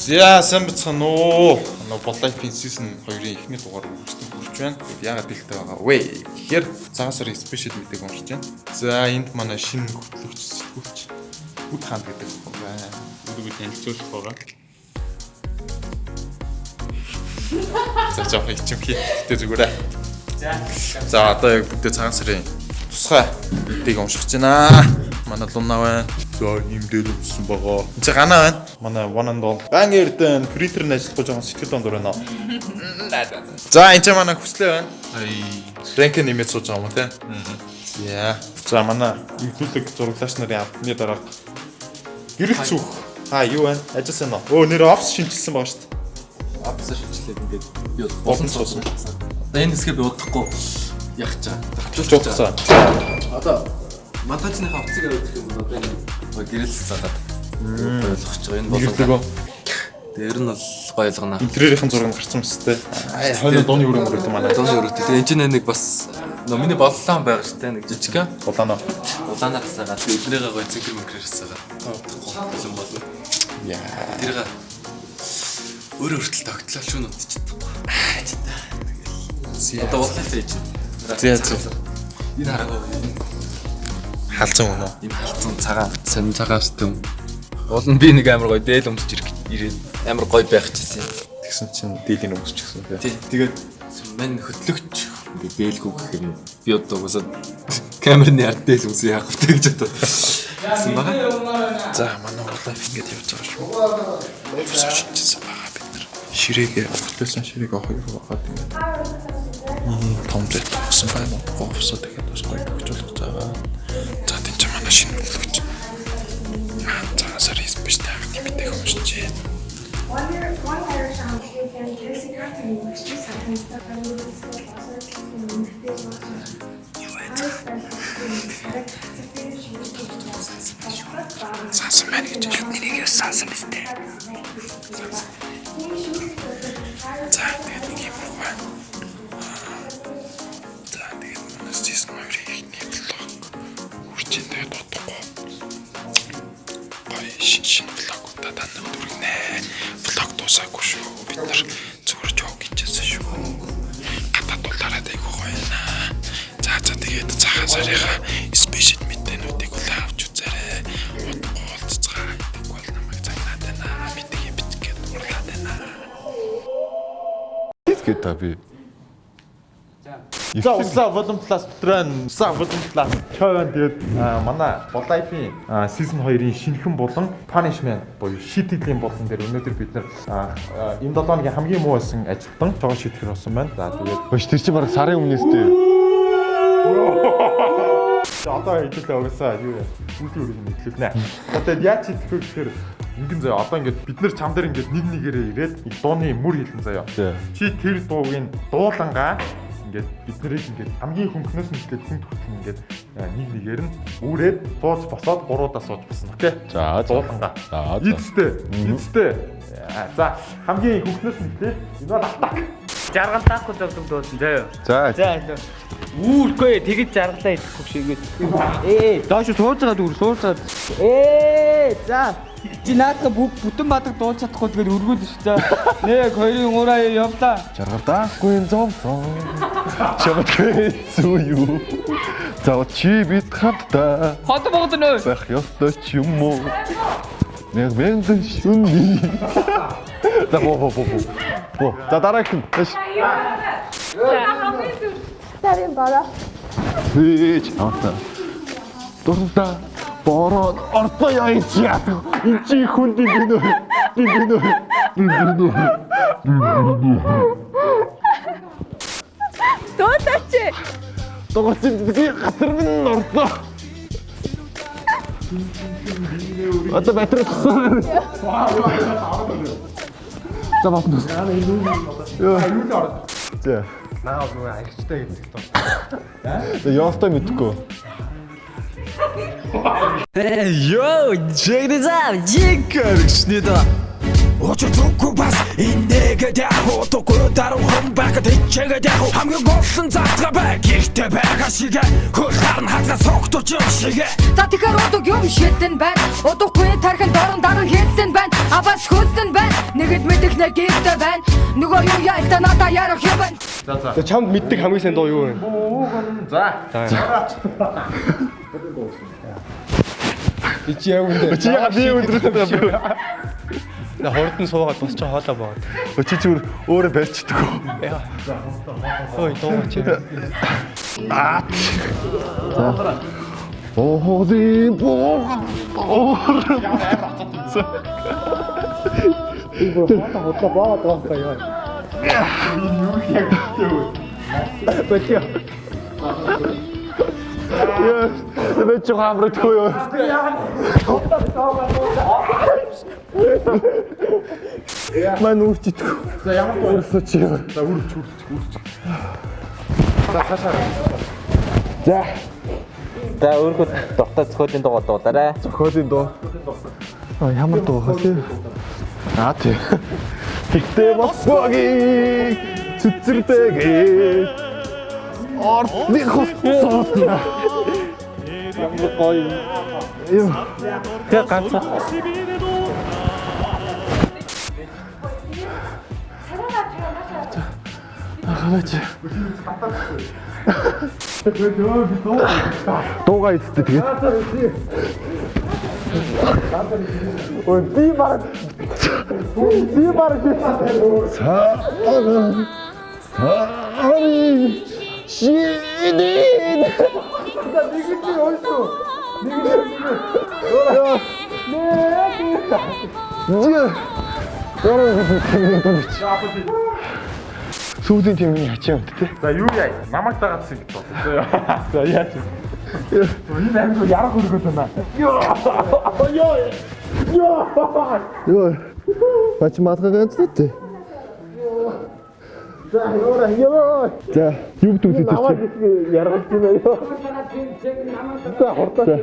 За, сайн бацхан уу. Нөө Болайфын season 2-ын эхний дугаар үргэлжлэн хүрч байна. Тэгэд яагаад дэлтэй байгаа вэ? Тэгэхээр цагаан сарын special мэдээг уншиж байна. За, энд манай шинэ хөтлөгч, сэтгүүлч Үд хаан гэдэг хүн байна. Үдгүүд танилцуулах байгаа. За, жоохон ичимхий. Гэтэ зүгээрээ. За, одоо яг бүгдээ цагаан сарын тусгай мэдээг унших гэж байна. Манай луна байна. За, ийм дээл өмссөн байгаа. Энд чи гана байна. Манай one and all. Ган эрдэн принтер нь ажиллахгүй жоохон сэтгэл дондор байна. За, энэ чи манай хүслээ байна. Ай. Рэнк нэмээд сууж байгаа юм уу те? За. За, манай эмгтүүлэг зураглаач нарын албаны дарга гэрэл цүх. Та юу байна? Ажил сайн уу? Өө, нэр офс шинчилсэн байгаа шүү дээ. Апсаа шинжилээд ингээд би Болон суусан. Одоо энэ хэсгээ би удахгүй яах гэж байгаа. Жуулсан. Одоо монтажныхаа утсыг авах гэх юм бол одоо энэ гэрэл цаагаад ойлгох гэж байгаа. Энэ болон Нэгэлдэг. Тэр нь бол гоё ойлгоно. Интерьерийн зураг нь гарсан мэт те. Ай, хойно дууны өрөө мөрөлдөн манай. Зон өрөөтэй. Тэгээ энэ чинь нэг бас нөө миний боллоон байгаа шүү дээ. Нэг жижигхэн Улаанаа. улаанаар хасаагаад тэгээ эднийгээ гоё цэнхэр мөнхрээр хасаагаад удахгүй болон болно. Яа. Тэрийг өөрөө хүртэл тогтлоо шүүн унтчихдаг. За. Одоо улаан фэйж. За, за. Энэ хараагүй. Энэ Халзан үнэ. Энэ халдсан цагаан сонин цагаан өстөн. Уул нь би нэг амар гоё дээл өмсч ирэх ирээд амар гоё байх чийсэн. Тэгсэн чинь дийлийг өмсчихсэн те. Тий. Тэгээд мань хөтлөгч ингээ дээлгүй гэх юм. Би одоо угаасаа камерны ард дээл өмсөө яах вэ гэж бодоод гэсэн байгаа. За, манай улаан ингэж явж байгаа шүү. Офс шинжилсэн байгаа бид нар. Ширээгээ хөтөлсөн ширээгээ хоёр байгаад ингээд ийм том зэт болсон байна. Офсоо тэгээд бас гоё төгжүүлэх байгаа. За, тийм ч манай шинэ хөтлөгч. Цагаан сарын спешиал анхны мэдээг уншижээ. One year challenge and Jessica Сансан байна гэж шууд нэрийг юу сансан биз дээ. За, тэгээд нэг юм байна. За, тэгээд манай season 2-ын эхний vlog хүрч ин тэгээд удахгүй гоё шин шин vlog удаа та нарт хүргэнэ. Vlog дуусаагүй шүү. Бид нар зүгээр жок хийжсэн шүү. Гадаад дулаараад айгуу гоё байна. За за, тэгээд цагаан сарынхаа special мэдээнүүдийг үл авч үзээрэй. Удахгүй уулзцгаа. Тэгвэл бол намайг загнаад байна. Мэдээг юм бичих гээд урлаад байна. Гээд та би. За, усаа Volume Plus Patreon, усаа Volume Plus чойвон тэгээд манай Болайфын season 2-ын шинэхэн болон punishment буюу шийтгэлийн болон дээр өнөөдөр бид нар энэ 7 хоногийн хамгийн муу байсан ажилтан цогон шийтгэр болсон байна. За, тэгээд Баш тэр чинь баг сарын өмнөөс дээ. За, одоо хэдүүлээ угаасаа юу вэ? Үлийн үрийг мэдлүүлнэ. За, тэгээд яаж шийдэх вэ гэхээр ингэн заяа, одоо ингээд бид нар чам дээр ингээд нэг нэгээрээ ирээд нэг дууны мөр хэлэн заяа. Тий. Чи тэр дууг нь дуулангаа ингээд бид нарыг ингээд хамгийн хөнгөнөөс нь эхлээд хүнд хүртэл ингээд нэг нэгээр нь үүрээд сууж босоод гуруудаа сууж босно. Окей. За, за. Дуулангаа. За, за. Эцтэй. Эцтэй. За, хамгийн хөнгөнөөс нь эхлээд энэ бол атак. Жаргалдаахгүй зовдөг дуусан заяа. За. За, илүү. Үүргүй тэгэж жаргалаа идэхгүй биш ингэж. Ээ, доош сууж байгаа дүүр сууж байгаа. Ээ, за. Чи наадах бүтэн бадаг дуулж чадахгүй тэгээд өргүүл ш. За. 1 2 3 явлаа. Жаргалдаахгүй юм зовлон. Чамтай зүү юу? За, чи бид хамтдаа Хот богд нөө. байх ёстой ч юм уу? Нэг мянган шүнний. За, бо бо бо бо. Бо. За, дараагийнх нь. Маш. Сарын бараа. Хөөч. Хамтаа. Дурдаа бороо ордоо яа чи яах. Энд чи хүнд гинөө. Гинөө. Гинөө. Дуулаач. Дугуйн би газар минь ордоо. Одоо батарей туссан. За, бодно. Юу л ороод. За. Наа нөгөө аялагчтай гэдэг тоо. За, явахдаа мэдгүй. Yo, check this out. Jigger шнэ да. Учир зүггүй бас инээгээд яах утгагүй даруухан байхад хичээгээд яах хамгийн голлон заатга бай гэртээ байгаа шиг хөл харна хазга согтууч юм шиг. За тэгэхээр удаг юм шилдэн байна. Удахгүй тархин дорн даран хилдэн байна. Абас хөлдөн байна. Нэг л мэдэх нэг гэртээ байна. Нөгөө юу яалтаа надаа ярих юм байна. За чамд мэддэг хамгийн сайн дуу юу вэ? За. Би чи яг үндэ. Чи яагаад би өндрөөтэй юм бэ? На хурдан суугаад бус чи хоолой боод. Чи зүгээр өөрөө барьчихдаг. Ой дуу чи. Оохози боо. Би бүр хоолой худлаа боод байгаа байхгүй юу? Болио. Би чи хамрагдахгүй юу? Мань үрчидгүй. За ямар дуу чи. За үрч үрч үрч. За цаашаа. За За өөрийнхөө дуртай зохиолын дуу дуулаарай. зохиолын дуу. А ямар дуу хаа тий? Аа тий. Тэгтээ Москвагийн цэцэрлэгээ Ордны хувцас. Ямар гоё юм. Тэгээ ганцхан. Хаваач. Дуугаа идтээ тэгээд. Ой би баг сааран сари шинин. За нэг л ойшоо. Нэг л. Нэ. Сүүлийн тэмний ачаа юм те. За юу яа? Намайг дагаад гэж бодлоо. За яаж вэ? Энэ амьд ярах өргөд байна. Йоо. Бач матга ганц тэ. За ёо ёо. За юу гэдэг вэ чи? Яргалж байна юу? За хурдан.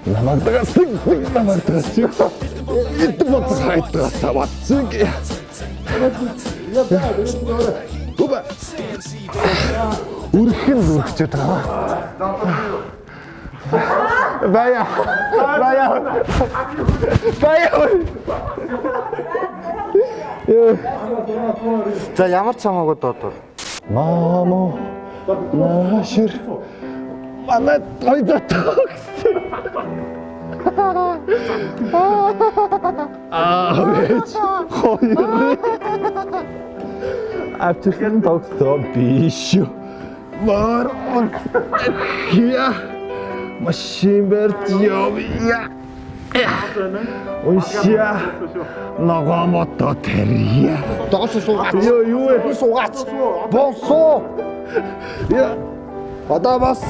Намайг дагаад намайг дагаад. Эд бод хайдгаа сават. Үба. Үрхэн зүрхчээд байгаа. Бая. Бая. Бая. За ямар ч хамаагүй дуудвал. Мамо. Наашир. Манай тойдоо гэсэн. Аа вэч. Хоёр. Авчирсан тогтоо биш. Мар. Я. Машин барьж явъя. Уншия. Ногоо мото тэрья. Доош суугаач. Йоо юу вэ? Суугаач. Босоо. Я. Одоо бас.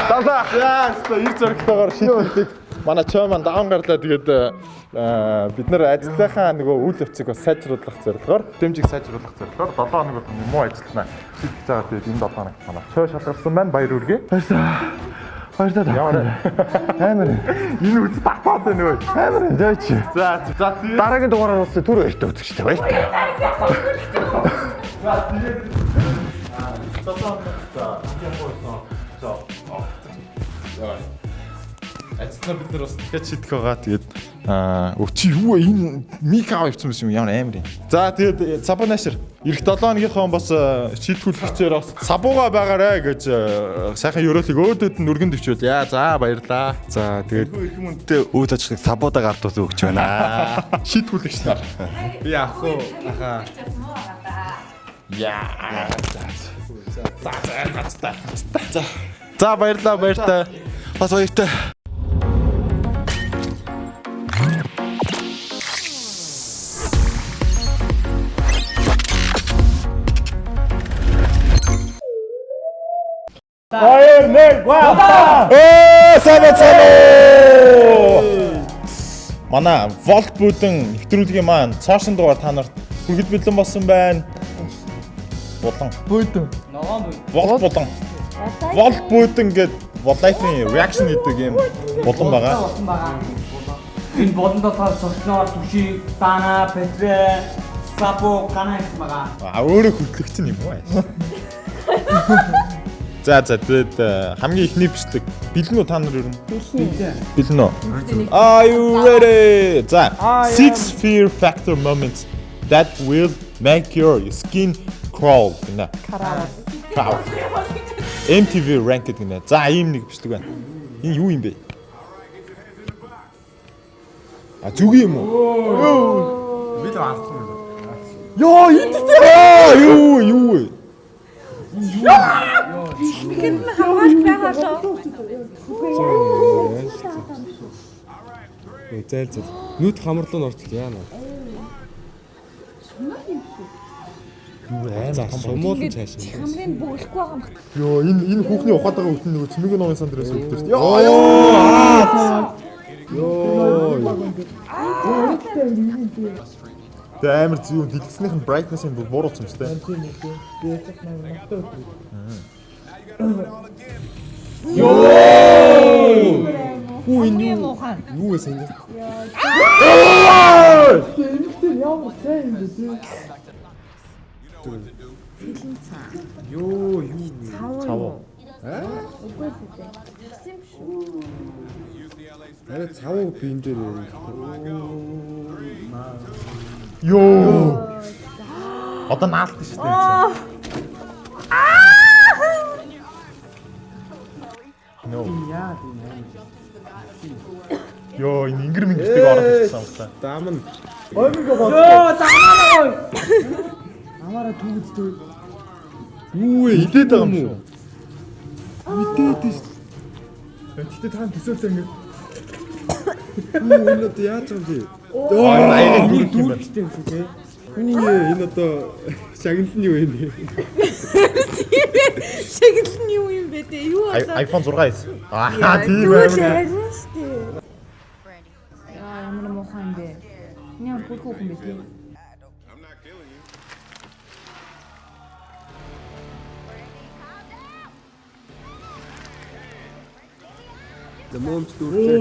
Далаа. Яа, өстой ир зөрөгтэйгээр шийдвэрлэх манай чой маань даван гарлаа. Тэгээд бид нэр ажлынхаа нөгөө үйл явцыг бас сайжруулах зорилгоор, дэмжиг сайжруулах зорилгоор 7 хоног болгон муу ажиллана шийдэж байгаа. Тэгээд энэ 7 хоногт манай чой шалгарсан байна. Баяр хүргэе. Баярлалаа. Ямар Амар. энэ үз татаад байна өө. Амар. Зөөч. За за тэгээд Дараагийн дугаараар уулзъя. Түр баяртай үзэгчтэй. Баяртай. За тэгээд 7 хоног за за яа. Ажиллана бид нар бас дахиад шийдэх байгаа. Тэгээд чи юу вэ? Энэ мик аав явцсан байсан юм ямар амар юм. За тэгээд Сабу Нашир эх 7 хоногийнхоо бас шийтгүүлэгчээр бас сабууга байгаарэ гэж сайхан ерөөлийг өөдөд нь өргөн төвчүүл. Яа за баярлаа. За тэгээд Эрхэм хүндтэй үйл ажиллагааг сабуудаа гардуул өгч байна. Шийтгүүлэгч нар. би ах уу ахаа Яа. За за за за. За баярлаа баяртай. Бас баяртай. Ээ сайн уу. Манай Волт бүдэн нэвтрүүлгийн маань цоошин дугаар та нарт хүргэж бэлэн болсон байна. Булан. Бөөдөн. Ногоон бүй. Волт булан. Волт бүдэн гэд Волайфын reaction гэдэг юм булан байгаа. Болсон байгаа. Энэ болонд болохоор сошноор түши, дана, петрэ, сапо гана гэсэн байгаа. А өөрөө хөтлөгч нь юм уу? За за тэгээд хамгийн ихний бичлэг бэлэн үү та нар ер нь? Бэлэн үү? Are you ready? За, six fear factor moments that will make your skin crawl гэнэ. Crawl. MTV ranked гэнэ. За, ийм нэг бичлэг байна. Энэ юу юм бэ? А зүг юм уу? Би л алдсан юм. Йоо, энэ дээ. Юу юу вэ? Бихэнд нь хамгаалт байгаа лөө. Зайл зайл. Нүд хамарлуу н орчихлоо яана. Юу амар том Сумуулан цааш. Хамрын бөглөхгүй байгаа юм. Йоо, энэ хүүхний ухаад байгаа хүүхэн нөгөө цэмэгийн номын сан дээрээс өгдөг шүү дээ. Йоо. Йоо. Тэгээ амар зүү дэлгэснийх нь brightness-ийг бүр бууруулсан юм шүү дээ. Йоо. Хүү энэ юу? Юу вэ ингэ? Йоо юу. Цав. Үгүй л дээ. Юм шүү. Арай цав би энэ дээр ярих. Йоо. Одоо наалт шүү дээ. No. Йоо, энэ ингэр мэнгэртэйг ороод ирсэн юм байна. Даамн. Йоо, замаараа ой. Амаараа түүгддэг. Юу вэ? Идээд байгаа юм шүү. Мэдээд шүү. Гэтэ та төсөөлтөө ингэ. Юу энэ одоо яаж юм бэ? Оо, аяга дүүрэх юм байна. Дүүрхтэй юм шүү те. Юу энэ одоо шагналт нь юу юм бэ? Шагнал нь юу юм бэ те? Юу болоо? iPhone 6s. Аа, тийм амар. Харин шүү дээ. Яа, ямар муухай юм бэ? Энэ ямар хөрхөө хүн бэ те? Мөмч дүүрлээ.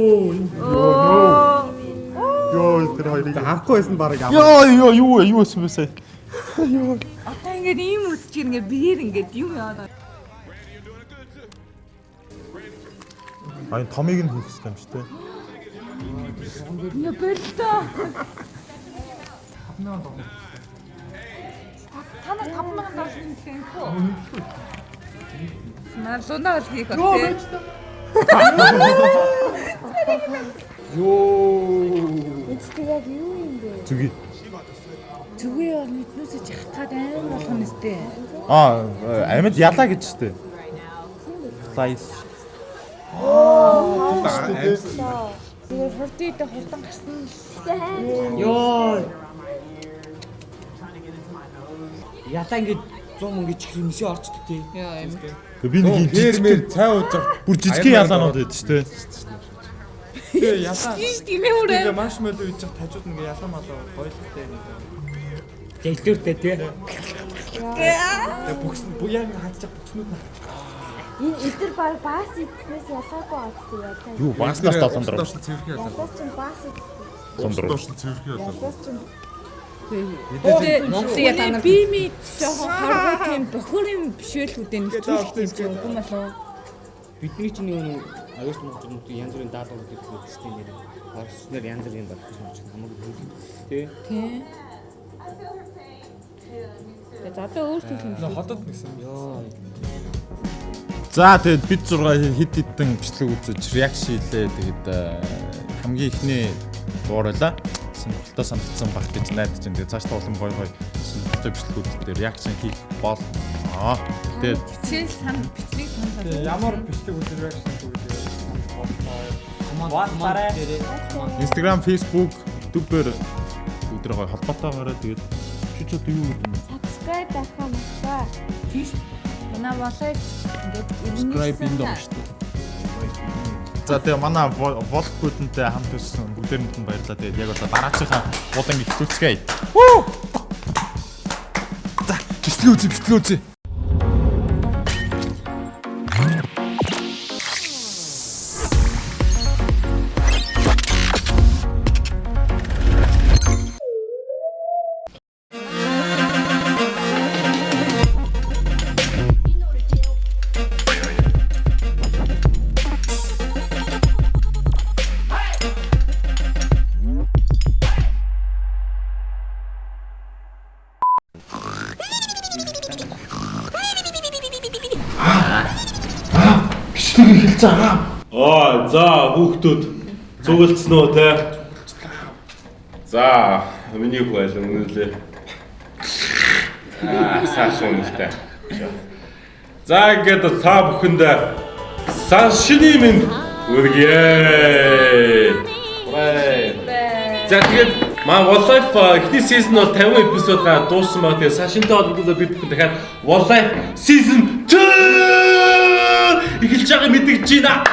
Йоо, тэр хоёрыг Харахгүй байсан бараг ам. Йоо, ёо, юу вэ? Юу байсан бэ сая? Одоо ингээд ийм үзчихэр ингээд биеэр ингээд юм яа. А энэ томыг нь хийх хэрэгтэй юм шүү дээ. Нэ болтой. Та нар 5000 доллар нэмэх юм хөө. Наа лунаа бол хийх бол те. Йоо. Эцтэй яг юу юм бэ? Зүгий. Зүгээ бол нүднээсээ чахтаад амар болох юм өстэй. Аа, амьд ялаа гэж шүү дээ. Flies. Тэгээд хурдан идэ хурдан гарсан л. Йоо. Ялаа ингээд 100 мөнгө чих юмсээ орчдөг те. Яа юм. Тэгээ би нэг юм Хэр мэр цай ууж байгаа. бүр жижигхэн ялаанууд байдаг шүү дээ. Тэгээ ялаа. Тийш тийм ээ үрээ. Тэгээ маршмеллоу идэж тажууд ингээ ялаа малаа гоёлтой нэг. Дэлгүүртэй те. Тэгээ бүкс буяа ингээ хатчих бүкснүүд нь. Энэ эдэр баг бас идснээс ялгаагүй одсон ялгаа. Юу, бааснаас долоон дор. Цэвэрхэн ялаа. Ялгаас чинь бас идсэн. Долоон дор. Цэвэрхэн ялаа. Ялгаас чинь Тэгээ Монголын ялаа би ми жоохон харгуй тийм бохор юм биш л үү дээ. Нэвтрүүлэх юм чи үгүй мэлээ. Бидний чинь нэг аюул монголчууд янз бүрийн даалгавар гэдэг үздэг нэр. Орсноор янз бүрийн бодож юм чинь хамаагүй хөрх тий. Тий. Тэгээ задаа өөрчлөх юм шиг. Хотод нэгсэн. Йоо. За тэгээд бид 6 хэд хэдэн бичлэг үзэж реакшн хийлээ. Тэгээд хамгийн ихний дугаар байлаа. Сонирхолтой санагдсан баг гэж найдаж байна. Тэгээд цаашдаа улам гоё гоё сонирхолтой бичлэгүүд дээр реакшн хийх болно. Тэгээд Хичээл сан бичлэг санал. Ямар бичлэг үзэр реакшн хийх вэ? Команд дээрээ. Instagram, Facebook, YouTube-ээр бүгдээ гоё холбоотойгоорой. Тэгээд чи ч одоо юу гэдэг юм бэ? Subscribe дарахаа мартаа. Тийш. Манай болоод ингээд Subscribe энд байгаа шүү дээ. За тэгээ манай влоггуудтай хамт өссөн бүгдээрэнд нь баярлалаа. Тэгээд яг одоо дараачихаа уулан эхлүүлцгээе. За, бичлэг үзье, бичлэг үзье. Бичлэг эхэлсэн аа. Аа за хүүхдүүд зүгэлцсэн үү те? За миний хүү айл өнөөлээ. Аа сайхан үнэтэй. За ингээд та бүхэнд сан шиний минь үргье. За тэгээд маа One Life эхний season бол 50 эпизод га дууссан баг. Тэгээд сан шинтэй холбогдуулаад бид бүхэн дахиад One Life season 2 эхэлж байгааг мэдгэж байна.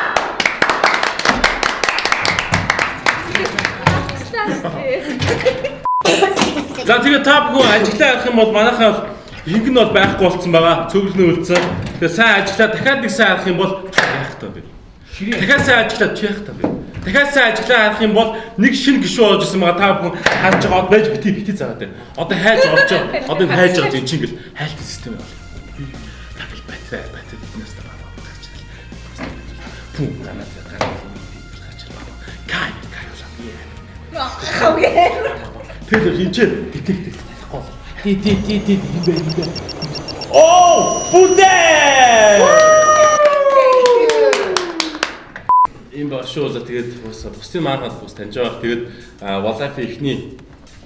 За тэгээд та бүхэн ажиглаа харах юм бол манайхаа ихэнх нь бол байхгүй болцсон байгаа. Цөглөнө үлдсэн. Тэгээд сайн ажиглаа дахиад нэг сайн харах юм бол яах та бэ? Дахиад сайн ажиглаад чи яах та бэ? Дахиад сайн ажиглаа харах юм бол нэг шинэ гишүүн орж ирсэн байгаа. Та бүхэн харж байгаа байж бити бити заагаад байна. Одоо хайж орж байгаа. Одоо энэ хайж байгаа юм чинь ингээл хайлтын систем байна. Та бил батарей батарей биднээс та баа гарч ирэл. Пүм ганаа ганаа гарч ирэл. Кай кай болоо. Хамгийн. Тэр энэ чинь детектив танихгүй бол. Ти ти ти ти юм бэ юм бэ. Оо, бүдэ! Ийм баг шүү. За тэгээд бас бусдын маахад бус таньж байгаа. Тэгээд One Life-ийн эхний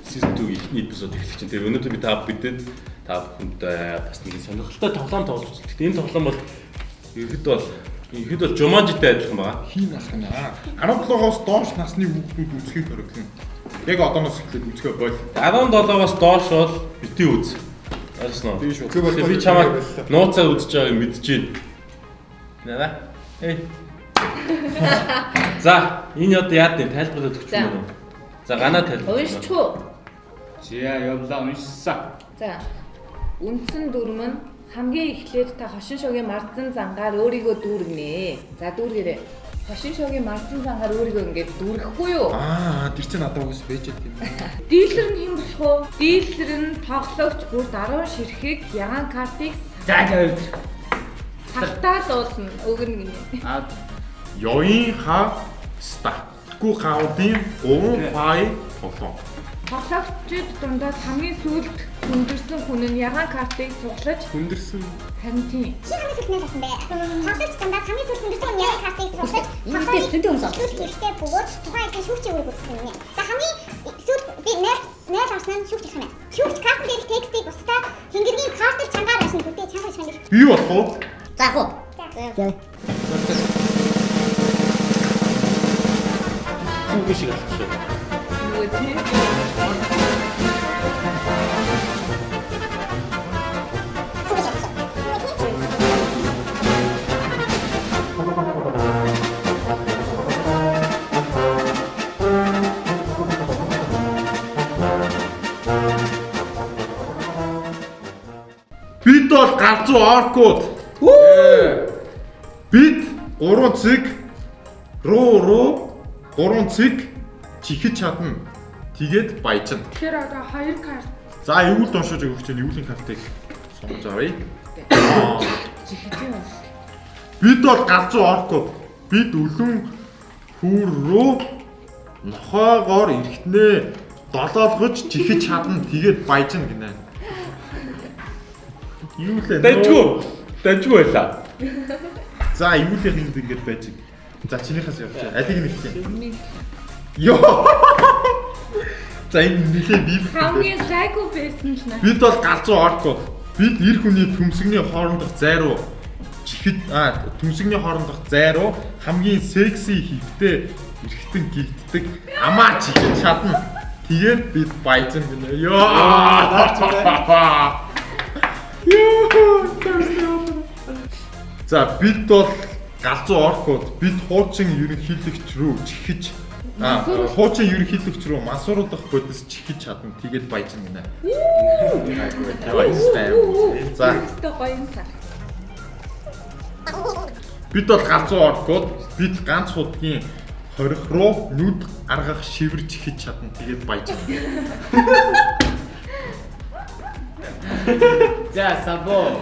season 2-ийн эхний эпизод эхлэх чинь. Тэгээд өнөөдөр би та бидэд та бүхэнд бас нэг сонирхолтой тоглоом тоглож үзлээ. Гэхдээ энэ тоглоом бол ерхэд бол Jumanji-тай адилхан байгаа. Хин ах нь аа. 17-оос доош насны хүүхдүүд үзэхийг хориглоно. Яг одооноос эхлээд үзэхээ боль. 17-оос доош бол бити үз. Ойлгосноо? Тийм шүү. Тэгэхээр би чамайг нууцаар үзэж байгааг мэдэж байна. Наа. Эй. За, энэ одоо яад нь тайлбарлаад өгч юм уу? За, ганаа тайлбарлаа. Уншчих уу? За явлаа уншсан. За. Үндсэн дүрм нь хамгийн эхлээд та хошин шогийн мардсан зангаар өөрийгөө дүүргэнэ. За дүүргээрэй. Хошин шогийн мардсан зангаар өөрийгөө ингээд дүүрэхгүй юу? Аа, тэр чинь надад угсаа байж байт юм. Дилер нь хэн болох вэ? Дилер нь тоглогч бүр 10 ширхэг ягаан картыг За за. сартаалуулна өгнө гинэ. Аа Ёин ха ста. Гү хаудын 3 фай тоглоом. Тоглогчид дундаас хамгийн сүүлд хүндэрсэн хүн нь ягаан картыг суглаж хүндэрсэн харин тийм. Чи хамгийн сүүлд нэр болсон бэ? Тоглогч дундаас хамгийн сүүлд хүндэрсэн хүн ягаан картыг суглаж тоглоомын зөндөө хүмүүс олсон. Хэрэгтэй бөгөөд тухайн хэсгийн шүүгчийн үүрэг гүйцэтгэх юм. За хамгийн сүүлд би найр авсан нь шүүгч гэх юм байна. Шүүгч картн дээрх текстийг бусдаа хэнгэргийн картер чангаар уншина бүтээ чангаар унших юм. Би болох уу? За яг уу. За. Хүүхэн шиг алчих. Нөгөө тийм. Бид бол галзуу оркууд. Бид 3 цэг руу руу 3 цэг чихэж чадна. Тэгээд баяжна. Тэгэхээр одоо 2 карт За эвгүүлд уншиж өгөх чинь эвгүүлийн картыг сонгож авъя. Чихэж юм. Бид бол галзуу оркууд. Бид өлөн хүүр рүү нохоогоор эргэтнээ долоолгож чихэж чадна. Тэгээд баяжна гинэ. Юу лээ? Дажгүй. Дажгүй байлаа. За эвгүүлийн энд ингэж байж. За чинийхээс явчих. Алиг нь эхлэе. Йоо. За энэ нэлээ бий. Хамгийн гайгүй байсан л наа. Бид бол галзуу оркууд. Бид эр хүний төмсгний хоорондох зай руу чихэд төмсгний хоорондох зай руу хамгийн секси хөвтэй эргэтэн гигддэг амаа чихэж чадна. Тэгээд бид баяжна гинэ. Йоо. Йоо. За бид бол галзуу оркууд. Бид хуучин ерөнхийлөгч рүү чихэж хуучин ерөнхийлөгч рүү мансууруулах бодис чихэж чадна. Тэгээд баяжна гинэ. За. Гоё юм цаа. Бид бол галзуу оркууд. Бид ганц худгийн хорих руу нүд аргах шивэр чихэж чадна. Тэгээд баяжна. За сабо.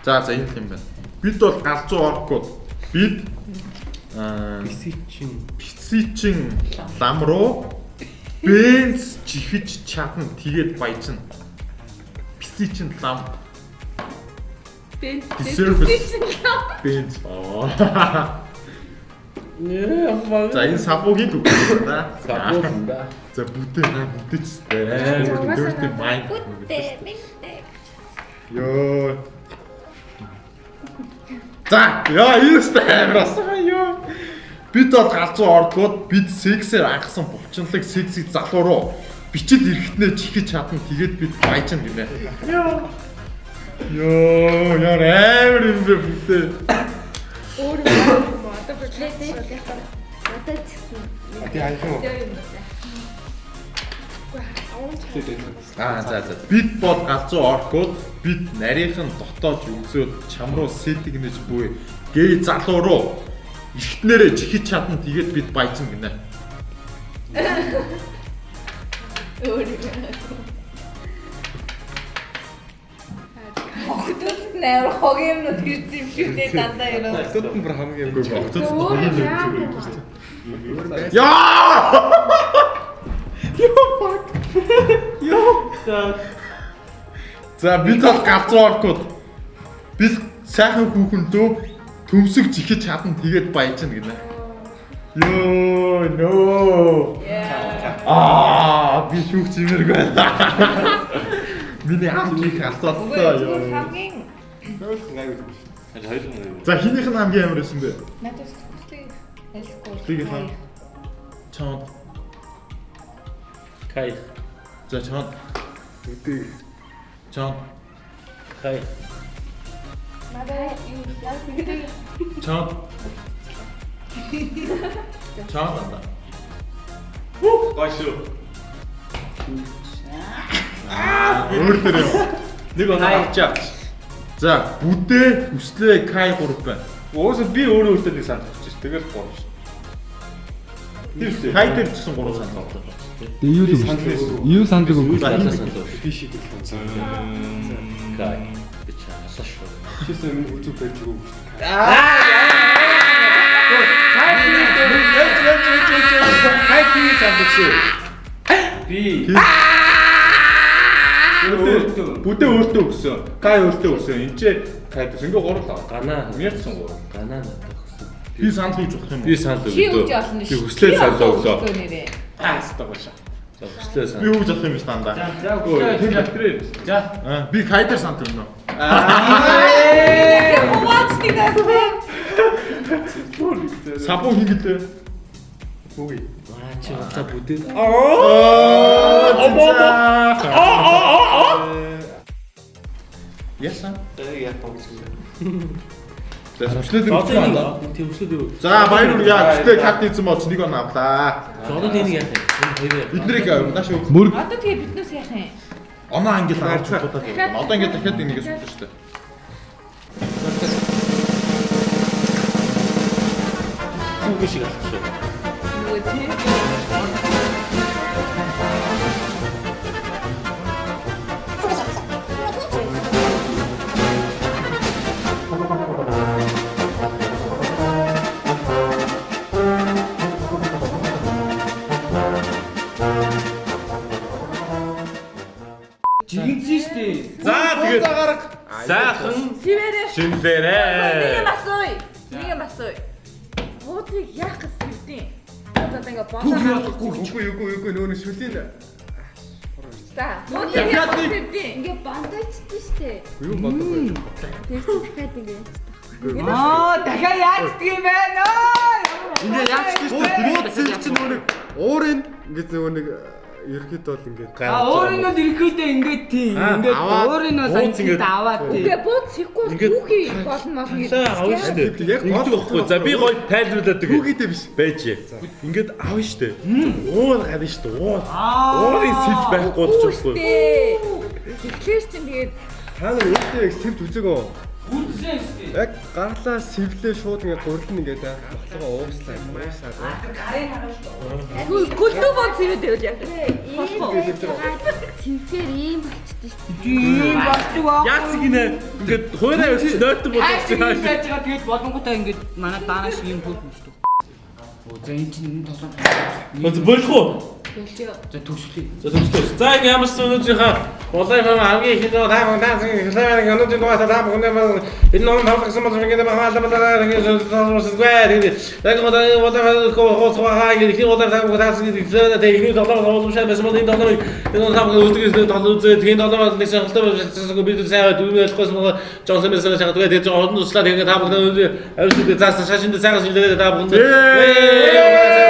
За за энэ юм байна. Бид бол галзуу оркууд. Бид писичин лам руу бенз чихэж чадна. Тэгээд баяжна. Писичин лам. Бенз. Service. Бенз. За энэ сабуугийн үг да. Сабуу юм да. За бүтээ наа бүтээч дээ. Dirty mind. Бүтээ. Йоо. За, яа энэ өстэй амар асуухан ёо. Бид бол галзуу ордгууд бид сексээр анхсан булчинлаг сексийг залуу руу бичил эрэхтнээ чихэж чадна тэгээд бид баяжна гинэ. Ёо. Ёо, яар амар юм бэ бүтээ. Өөр юм одоо бүтлээ. Надад ч гэсэн. Тий аяхан уу? Аа за за. Бид бол галзуу оркууд бид нарийнхан дотоож өгсөөд чам руу сэтгэнэж буй гей залуу руу эргэтнэрээ чихэж чадна тэгээд бид баяжна гинэ. Өөр юм. Охтууд нь амар хог юмнууд ирсэн юм шүү дээ дандаа юм. Октод нь бүр хамгийн юм. Октод Өөр юм яа. Яа! Йоо fuck. Йоо. За бид бол галзуу оркууд бид сайхан хүүхэндөө төмсөг чихэж чадна тэгээд баяжна гинэ. Йоо no. Аа би шүүх чимэргүй байна. Миний ам их алцаалтай Зүгээр ёо. хамгийн Хоёр нь. За хинийх нь хамгийн амар байсан бэ? надад хүслийг айлсгүй. Хүслийг хам. Чамд. Кай. За чамд. Үгүй. Чамд. Кай. Надад юу яа тэгээд Чамд. Чамд анда. Гой шүү. Өөр дээр юм. Нэг оноо авчаа. За бүдээ хүслээ К 3 байна. Уусаа би өөрөө өөртөө нэг санал өгч ш. Тэгэл 3 ш. Тийм үү? К дээр ч гэсэн 3 санал авдаг. Тэгээ юу л өгсөн? Юу санал өгөх За санал өгч. Би шийдэл. Кай. Би чи алаа шүү. Чийсэн минь үзүү барьж өгөөгүй шүү. Кай тийм санал өгсөн. Би Бүдээ өөртөө өгсөн. Кай өөртөө өгсөн. Энд чи Кай төс ингээ 3 л аваа. Ганаа. Мэрсэн 3. Ганаа надад өгсөн. Би санал өгч болох юм уу? Би санал чи өгдөө. өгч олно Би шүү. хүслээ санал өглөө. Нэрээ. Аа, стог баша. За хүслээ Би санал. өгч болох юм биш дандаа. За хүслээ. За. Аа би К дээр санал өгнө. Хуваацдаг даа. Сабуу хин гэлээ? Үгүй. Аа чи одоо бүдээ. Аа аа Ясан. Яг гэж. За хүслээ дээр өгч байна. Тийм хүслээ дээр. За баяр хүргэе. Хүслээ карт хийсэн болж нэг он авлаа. За одоо энийг яах юм? Энэ хоёрыг. Бид нарыг нааш өг. Мөрг Одоо тэгээ биднээс яах юм? Оноо ангил авч удаад байна. Одоо ингээд дахиад энийгээ судлаа шүү дээ. Хүүгээ шиг алчих. Нөгөө тий. Жигэнсэн шүү дээ. За тэгээд сайхан Сивэрээ. Нэг шинлээрээ. юм асууя. Нэг юм асууя. Бууцыг яах гэж сэвдیں۔ Одоо ингээ болоо. Үгүй үгүй үгүй нөгөө нэг сүлийн За, бууцыг яах гэж сэвдیں۔ Ингээ бандажчихдээ штэ. юу бодог вэ? Тэр чинь дахиад ингээ яачих. Аа, дахиад яачдаг юм бэ? Нөө. Ингээ яач тийм шүү дээ. Бууц сэл чинь нөгөө нэг уурын ингээд нөгөө нэг ерөөхдөө бол ингээд А өөр нь бол ерөнхийдөө ингээд тийм. Ингээд өөр нь бол бууц ингээд аваад тийм. Үгүй бууц хийхгүй Ингээд түүхий болно болно гэж. Талаа авна шүү дээ. Яг гол Ингэдэг байхгүй. За би гоё тайлбарлаад өгье. Хүүгээдээ биш. Байж. Ингээд авна шүү дээ. Уур гарна шүү дээ. Уур. Уурын сэлж байхгүй болж байгаа байхгүй. Тэгэхээр чинь тэгээд Та нар өөртөө яг сэвд үзээгөө. Үндсэн шүү дээ. Яг гарлаа сэвлээ шууд ингээд гурилна ингээд махлага ууслаа юм уусаад. Гарын хагаа шүү. Гүлдүү бод сэвэд байвал яах вэ? Болох уу? Цэвхээр ийм болчихдээ штэ. Тийм болдог аа. Яасан гинэ? Ингээд хуурай өсч нойтон Хайр шиг болгож юм байж байгаа тэгээд болонгуудаа ингээд манай даанаа шиг юм хөл юм шүү. Оо за энэ чинь энэ толгой. Болох уу? Болио. За төгсгөлээ. За төгслөө. За ингэ ямар ч өнөөдрийнхөө Улаан фарм хамгийн их нөө та бүхэн таасан хэлээр өнөөдрийн дугаараа та бүхэн энэ ном тавлагдсан бол ингэ бахаалаа ингэ сонсгоо тэгээд яг одоо улаан фарм хооцгоо ингэ их улаан фарм таасан хэлээр тэгээд ихний долоо уламжлал байсан бол энэ долоо энэ та бүхэн өөрсдөө долоо үзээ тэгээд долоо нэг сонирхолтой байсан бид сайн дүүнээ ойлгохсон бол Джонсон байсан шахаад тэгээд одон туслаа тэгээд та бүхэн өнөөдөр авьяас заасан шашинд сайхан шилдээ та бүхэн.